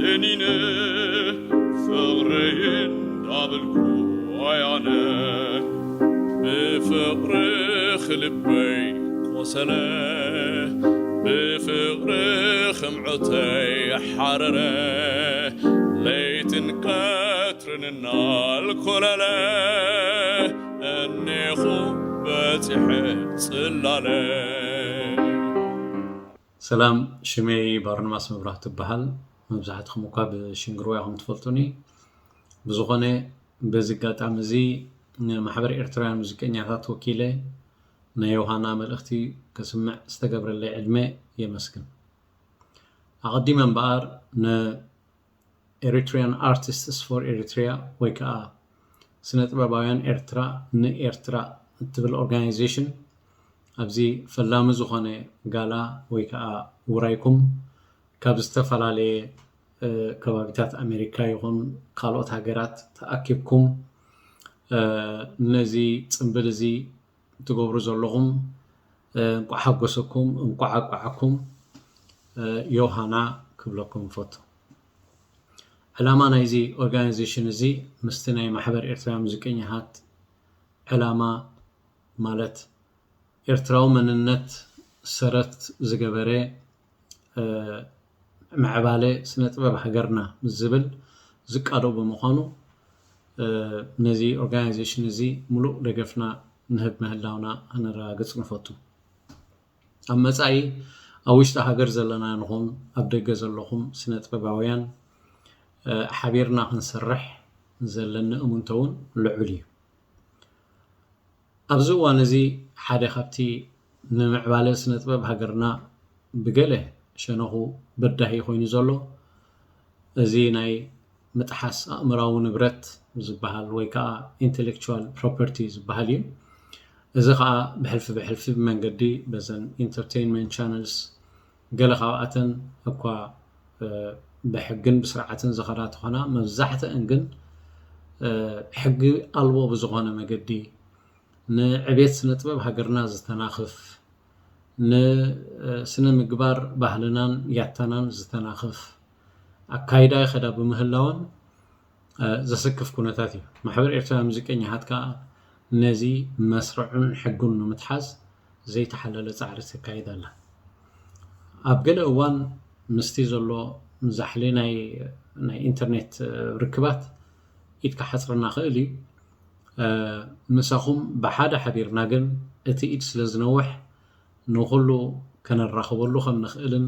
ደኒነ ፍቕረይ እንዳበልኩ ኣያነ ብፍቕርኺ ልበይ ቆሰለ፣ ብፍቕርኺ ምዕተይ ሓረረ፣ ለይትን ቀትርን እናልኮለለ፣ እኔኹ በጺሐ ጽላለ። ሰላም፣ ሽመይ ባርንባስ መብራህቱ ይበሃል። መብዛሕትኹም እኳ ብሽንግርዋ ኢኹም ትፈልጡኒ። ብዝኾነ፣ በዚ ኣጋጣሚ እዚ ንማሕበር ኤርትራውያን ሙዚቀኛታት ወኪለ ናይ ዮሃና መልእኽቲ ከስምዕ ዝተገብረለይ ዕድመ የመስግን። ኣቐዲመ እምበኣር፣ ን Eritrean Artists for Eritrea ወይ ከዓ ስነ ጥበባውያን ኤርትራ ንኤርትራ እትብል ኦርጋናይዜሽን፣ ኣብዚ ፈላሚ ዝኾነ ጋላ ወይ ከዓ ውራይኩም ካብ ዝተፈላለየ፣ እ፣ ከባቢታት ኣሜሪካ ይኹን ካልኦት ሃገራት ተኣኪብኩም፣ እ፣ ነዚ ጽምብል እዚ ትገብሩ ዘለኹም፣ እ፣ እንቋዕ ሓጎሰኩም፣ እንቋዕ ኣብቅዓኩም፣ እ፣ ዮሃና ክብለኩም እፈቱ። ዕላማ ናይዚ ኦርጋናይዜሽን እዚ ምስቲ ናይ ማሕበር ኤርትራውያን ሙዚቀኛታት ዕላማ፣ ማለት ኤርትራዊ መንነት ሰረት ዝገበረ፣ እ፣ ምዕባለ ስነ ጥበብ ሃገርና ምስ ዝብል ዝቃዶ ብምዃኑ፣ እ፣ ነዚ ኦርጋናይዜሽን እዚ ሙሉእ ደገፍና ንህብ ምህላውና ከነረጋግጽ ንፈቱ። ኣብ መጻኢ ኣብ ውሽጢ ሃገር ዘለና ንኹን ኣብ ደገ ዘለኹም ስነ ጥበባውያን፣ እ፣ ሓቢርና ክንሰርሕ ዘለኒ እሙንቶ እውን ልዑል እዩ። ኣብዚ እዋን እዚ ሓደ ካብቲ ንምዕባለ ስነ ጥበብ ሃገርና ብገለ ሸነኹ በዳሂ ኮይኑ ዘሎ፣ እዚ ናይ ምጥሓስ ኣእምራዊ ንብረት ዝበሃል ወይ ከዓ ኢንቴሌክቹዋል ፕሮፐርቲ ዝበሃል እዩ። እዚ ከዓ ብሕልፊ ብሕልፊ ብመንገዲ በዘን ኢንተርቴይንመንት ቻነልስ፣ ገለ ካብኣተን እኳ፣ እ፣ ብሕግን ብስርዓትን ዝኸዳ ተኾና፣ መብዛሕትአን ግን፣ እ፣ ሕጊ ኣልቦ ብዝኾነ መገዲ ንዕቤት ስነ ጥበብ ሃገርና ዝተናኽፍ፣ ንስነ ምግባር ባህልናን ያታናን ዝተናኽፍ ኣካይዳ ይኸዳ ብምህላወን፣ እ፣ ዘሰክፍ ኩነታት እዩ። ማሕበር ኤርትራውያን ሙዚቀኛታት ከኣ ነዚ መስርዑን ሕጉን ንምትሓዝ ዘይተሓለለ ጻዕሪ ተካይድ ኣላ። ኣብ ገለ እዋን ምስቲ ዘሎ ዛሕሊ ናይ፣ ናይ ኢንተርኔት፣ እ፣ ርክባት ኢድ ክሓጽረና ክእል እዩ። እ፣ ምሳኹም ብሓደ ሓቢርና ግን እቲ ኢድ ስለ ዝነውሕ ንኹሉ ከነራኽበሉ ከም ንኽእልን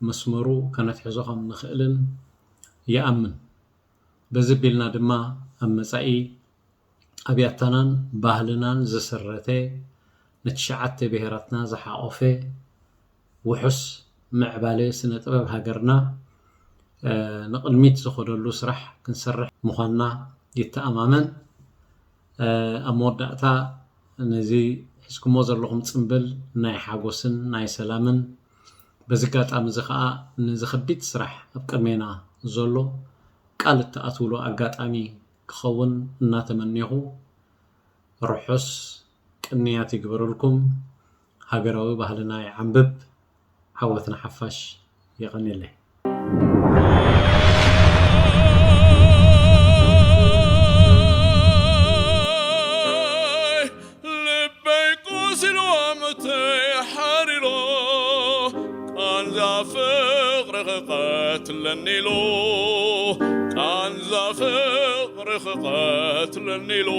መስመሩ ከነትሕዞ ከም ንኽእልን ይኣምን። በዚ ቢልና ድማ ኣብ መጻኢ ኣብ ያታናን ባህልናን ዝስረተ ንትሽዓተ ብሄራትና ዝሓቖፈ ውሑስ ምዕባለ ስነ ጥበብ ሃገርና፣ እ፣ ንቕድሚት ዝኸደሉ ስራሕ ክንሰርሕ ምዃንና ይተኣማመን። እ፣ ኣብ መወዳእታ ነዚ ሒዝኩሞ ዘለኹም ጽምብል ናይ ሓጎስን ናይ ሰላምን፣ በዚ ኣጋጣሚ እዚ ኸኣ ነዚ ከቢድ ስራሕ ኣብ ቅድሜና ዘሎ ቃል እትኣትውሉ ኣጋጣሚ ክኸውን እናተመኔኹ፣ ርሑስ ቅንያት ይግበረልኩም። ሃገራዊ ባህልና ይዓንብብ። ዓወት ንሓፋሽ። የቐንየለይ። ልበይ ቆሲልዎ ምተይ ሓሪሮ፣ ቃንዛ ፍቕሪ ክቐትለኒ ኢሉ፣ ቃንዛ ፍቕሪ ክቐትለኒ ኢሉ።